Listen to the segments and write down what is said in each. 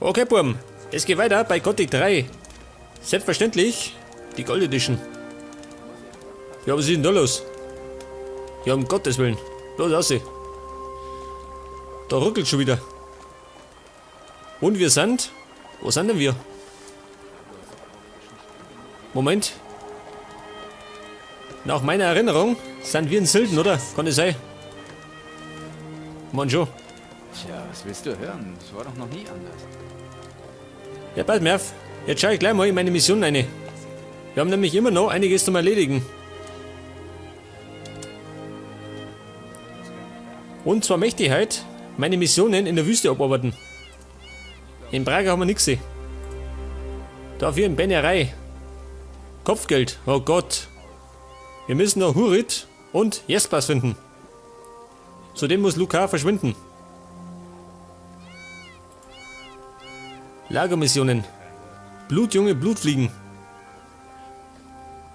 Okay, Burm, es geht weiter bei Gothic 3. Selbstverständlich die Gold Edition. Ja, was ist denn da los? Ja, um Gottes Willen. Los, aussehen. Da ruckelt schon wieder. Und wir sind... Wo sind denn wir? Moment. Nach meiner Erinnerung sind wir in Silden, oder? Kann das sein? Mann schon. Tja, was willst du hören? Das war doch noch nie anders. Ja, pass mir auf. Jetzt schau ich gleich mal in meine Mission rein. Wir haben nämlich immer noch einiges zum Erledigen. Und zwar möchte ich heute meine Missionen in der Wüste abarbeiten. In Braga haben wir nichts gesehen. Dafür in Benerei. Kopfgeld. Oh Gott. Wir müssen noch Hurit und Jespas finden. Zudem muss Luca verschwinden. Lagermissionen. Blutjunge Blutfliegen.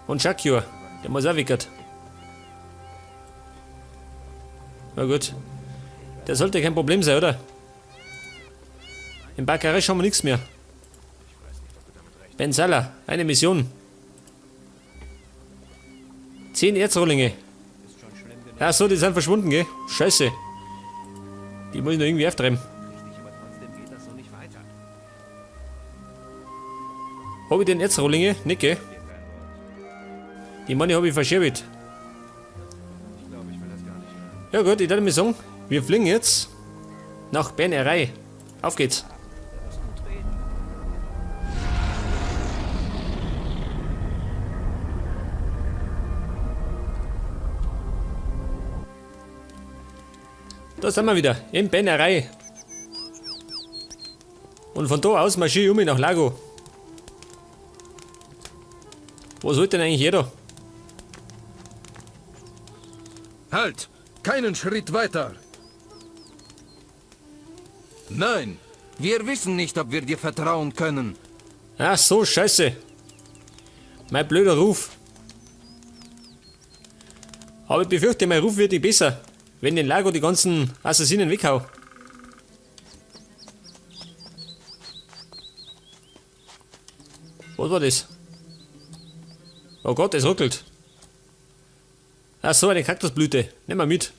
Und Shakir, der muss auch weggert. Na gut. Der sollte kein Problem sein, oder? In Bakaresh haben wir nichts mehr. Ben Salah, eine Mission. 10 Erzrohlinge. Ach so, die sind verschwunden, gell? Scheiße. Die muss ich noch irgendwie auftreiben. Hab ich den Erzrohlinge? Nicht, gell? Die meine hab ich verschäbelt. Ja gut, ich würde mir sagen, wir fliegen jetzt nach Bernerei. Auf geht's. Da sind wir wieder, in Benerei. Und von da aus marschiere ich um nach Lago. Wo soll denn eigentlich jeder? Halt! Keinen Schritt weiter! Nein! Wir wissen nicht, ob wir dir vertrauen können. Ach so, scheiße. Mein blöder Ruf. Aber ich befürchte, mein Ruf wird nicht besser, wenn den Lago die ganzen Assassinen weghau. Was war das? Oh Gott, es ruckelt. Ach so, eine Kaktusblüte. Nimm mal mit.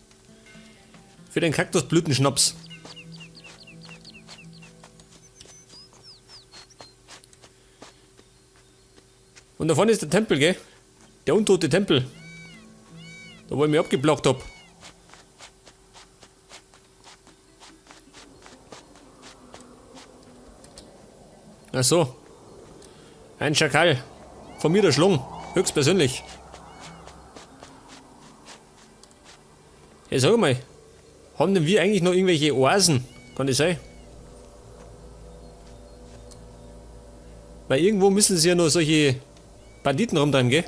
Für den Kaktusblütenschnaps. Und da vorne ist der Tempel, gell? Der untote Tempel. Da wo ich mich abgeblockt hab. Ach so. Ein Schakal. Von mir der Schlung. Höchstpersönlich. Hey, sag mal. Haben denn wir eigentlich noch irgendwelche Oasen? Kann das sein? Weil irgendwo müssen sie ja noch solche Banditen rumtreiben, gell?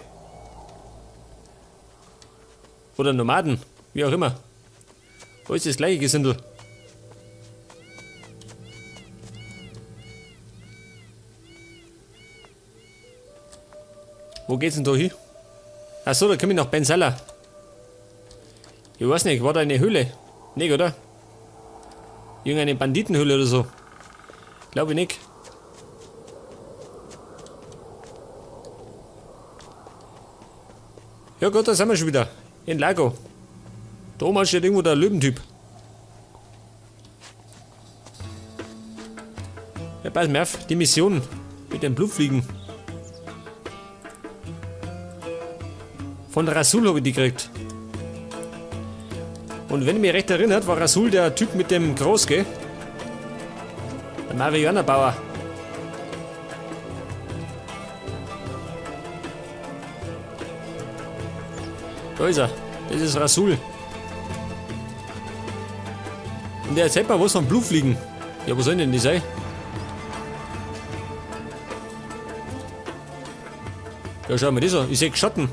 Oder Nomaden, wie auch immer. Wo ist das gleiche Gesindel? Wo geht's denn da hin? Achso, da komme ich nach Benzella. Ich weiß nicht, war da eine Höhle? Nicht, oder? Irgendeine Banditenhöhle oder so. Glaube ich nicht. Ja Gott, da sind wir schon wieder. In Lago. Da oben steht irgendwo der Löwentyp. Ja, pass mir auf, die Mission mit den Blutfliegen. Von Rasul habe ich die gekriegt. Und wenn ich mich recht erinnert, war Rasul der Typ mit dem Groß, gell? Der Marihuana-Bauer. Da ist er. Das ist Rasul. Und der erzählt mir was von Blutfliegen. Ja, wo soll denn die sein? Ja, schau mal das an. Ich seh Schatten.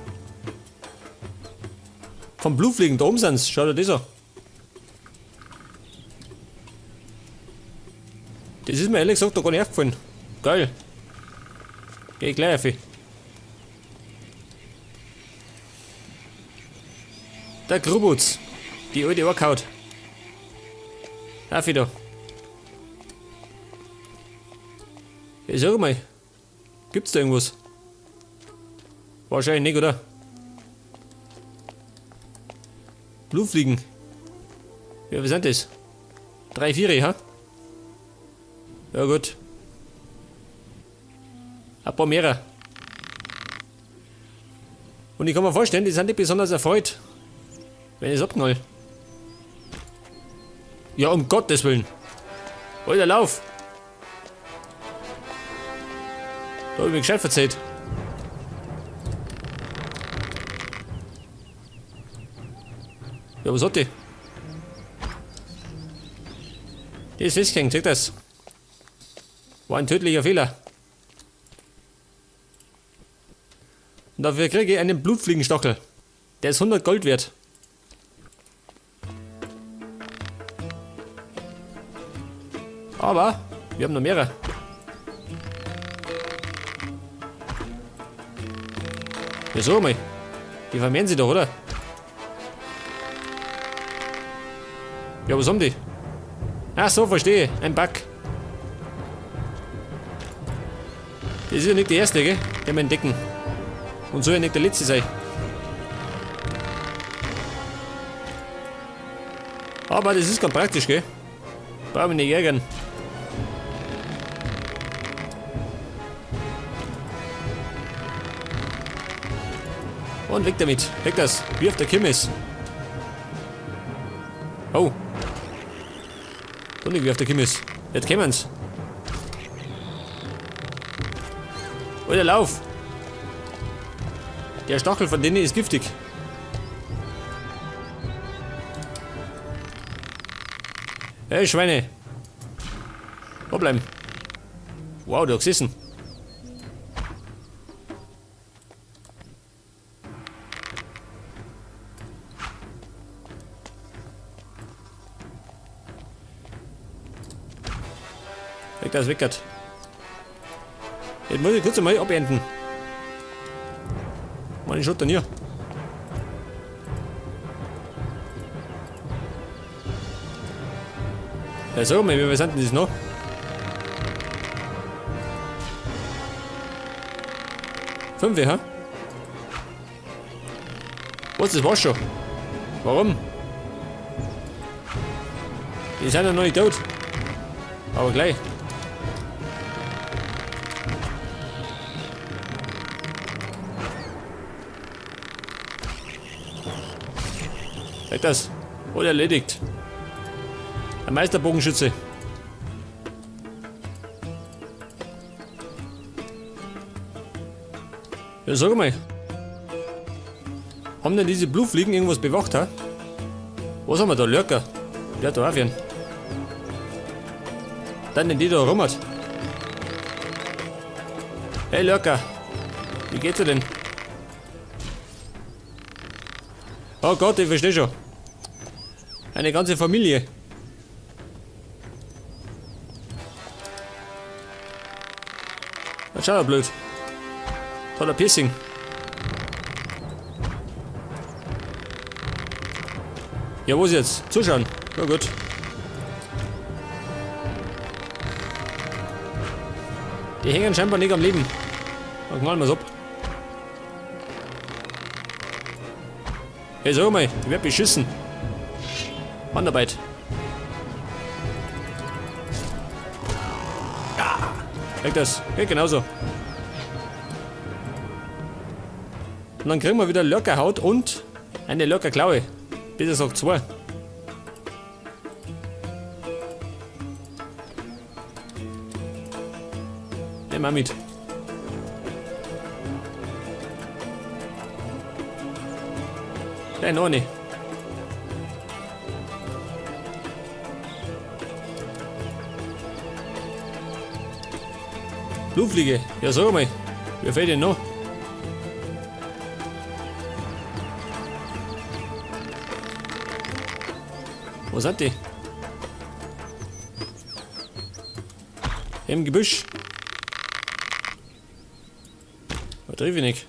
Vom Blutfliegen, da oben sind's. Schau dir das an. Das ist mir ehrlich gesagt noch gar nicht aufgefallen. Geil. Geh ich gleich auf. Der Grubutz. Die alte Ohrkaut. Auf wieder. Hey, sag mal, gibt's da irgendwas? Wahrscheinlich nicht, oder? Blutfliegen. Ja, wie sind das? 3, 4, ha? Ja, gut. Ein paar mehrer. Und ich kann mir vorstellen, die sind nicht besonders erfreut, wenn ich es abknall. Ja, um Gottes Willen. Alter, lauf! Da hab ich mich gescheit verzählt. Ja, was hat die? Die ist festgehängt, seht das? War ein tödlicher Fehler. Und dafür kriege ich einen Blutfliegenstachel. Der ist 100 Gold wert. Aber wir haben noch mehrere. Ja, so mal. Die vermehren sich doch, oder? Ja, was haben die? Ach so, verstehe. Ein Bug. Das ist ja nicht die erste, gell? Die wir entdecken. Und soll ja nicht der letzte sein. Aber das ist ganz praktisch, gell? Brauchen wir nicht ärgern. Und weg damit. Weg das. Wie auf der Kirmes. Oh. Doch nicht wie auf der Kirmes. Jetzt kämen's. Alter, lauf! Der Stachel von denen ist giftig. Hey, Schweine! Wo bleiben? Wow, da gesessen. Weg das, weg das. Jetzt muss ich kurz einmal abenden. Meine Schutt dann hier. Ja, sag mal, wie sind denn das noch? 5, ha? Was, das war's schon? Warum? Die sind ja noch nicht tot. Aber gleich. Weg das. Wurde erledigt. Ein Meisterbogenschütze. Ja, sag mal. Haben denn diese Blutfliegen irgendwas bewacht, ha? Was haben wir da? Lurker. Der hat da auch einen. Dann den die da rum hat. Hey Lurker. Wie geht's dir denn? Oh Gott, ich versteh schon. Eine ganze Familie. Das schaut ja blöd. Toller Piercing. Ja, wo ist jetzt? Zuschauen. Na gut. Die hängen scheinbar nicht am Leben. Dann knallen wir's ab. Hey, sag mal, ich werd beschissen. Handarbeit. Ja, weg das. Geht genauso. Und dann kriegen wir wieder Lurkerhaut und eine Lurkerklaue. Bitte sag 2. Nehmen wir mit. Nein, noch nicht. Blutfliege. Ja, sag mal. Wer fehlt denn noch? Wo sind die? Im Gebüsch. Da triff ich nicht.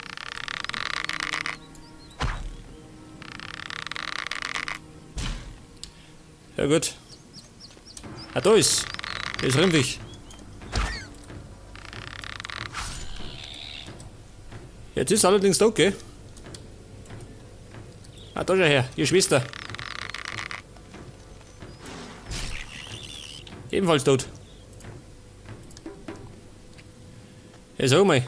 Ja gut. Ah, da ist. Da ist Rimpfig. Jetzt ist allerdings tot, gell? Ah, da schau her, ihr Schwester. Ebenfalls tot. Ja, sag mal.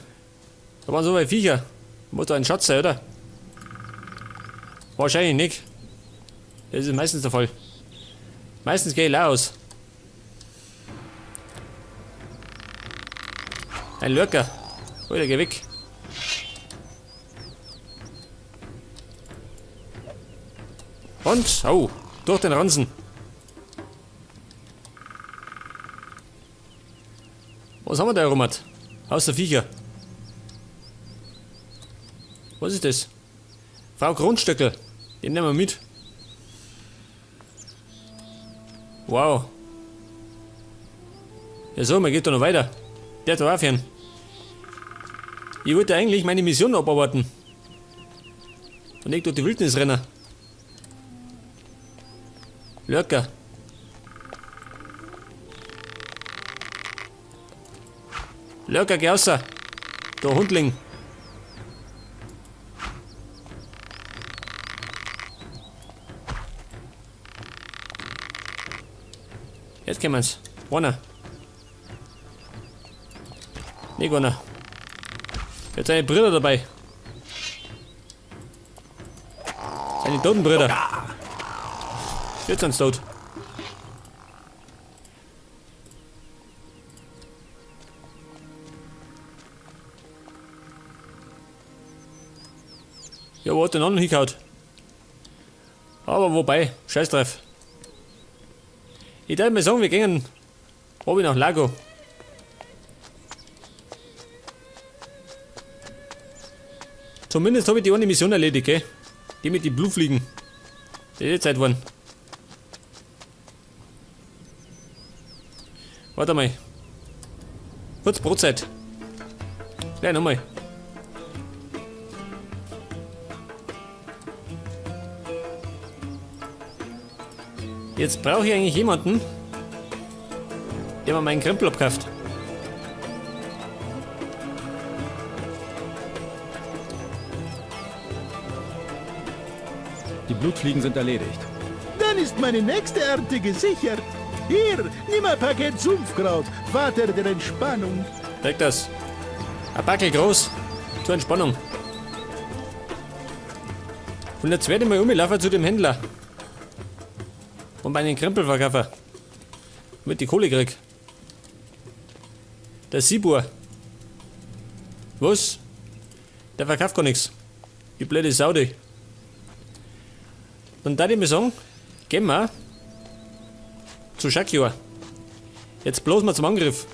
Da waren so viele Viecher. Muss da ein Schatz sein, oder? Wahrscheinlich nicht. Das ist meistens der Fall. Meistens gehe ich leer aus. Ein Lurker. Alter, geh weg. Und, oh, durch den Ranzen. Was haben wir da, Robert? Haus der Viecher. Was ist das? Frau Grundstöckel. Den nehmen wir mit. Wow. Ja so, man geht da noch weiter. Der hat aufhören. Ich wollte eigentlich meine Mission abarbeiten. Und nicht durch die Wildnis rennen. Lurker. Lurker, geh raus. Du Hundling. Jetzt können wir's. Einer. Nicht einer. Jetzt seine Brüder dabei. Seine toten Brüder. Jetzt sind's tot. Ja, wo hat den anderen hingehauen? Aber wobei, scheiß drauf. Ich darf mal sagen, wir gehen oben nach Lago. Zumindest habe ich die eine Mission erledigt, gell? Die mit den Blutfliegen. Die ist Zeit geworden. Warte mal. Kurz Brotzeit. Gleich nochmal. Jetzt brauche ich eigentlich jemanden, der mir meinen Krempel abkauft. Die Blutfliegen sind erledigt. Dann ist meine nächste Ernte gesichert. Hier, nimm ein Paket Sumpfkraut, Vater der Entspannung. Direkt das. Ein Backel groß. Zur Entspannung. Und jetzt werde ich mal umlaufen zu dem Händler. Und meinen Krempel verkaufen. Damit die Kohle krieg. Der Sibur. Was? Der verkauft gar nichts. Die blöde Sau, die. Dann darf ich mir sagen, gehen wir zu Shakyor. Jetzt bloß mal zum Angriff.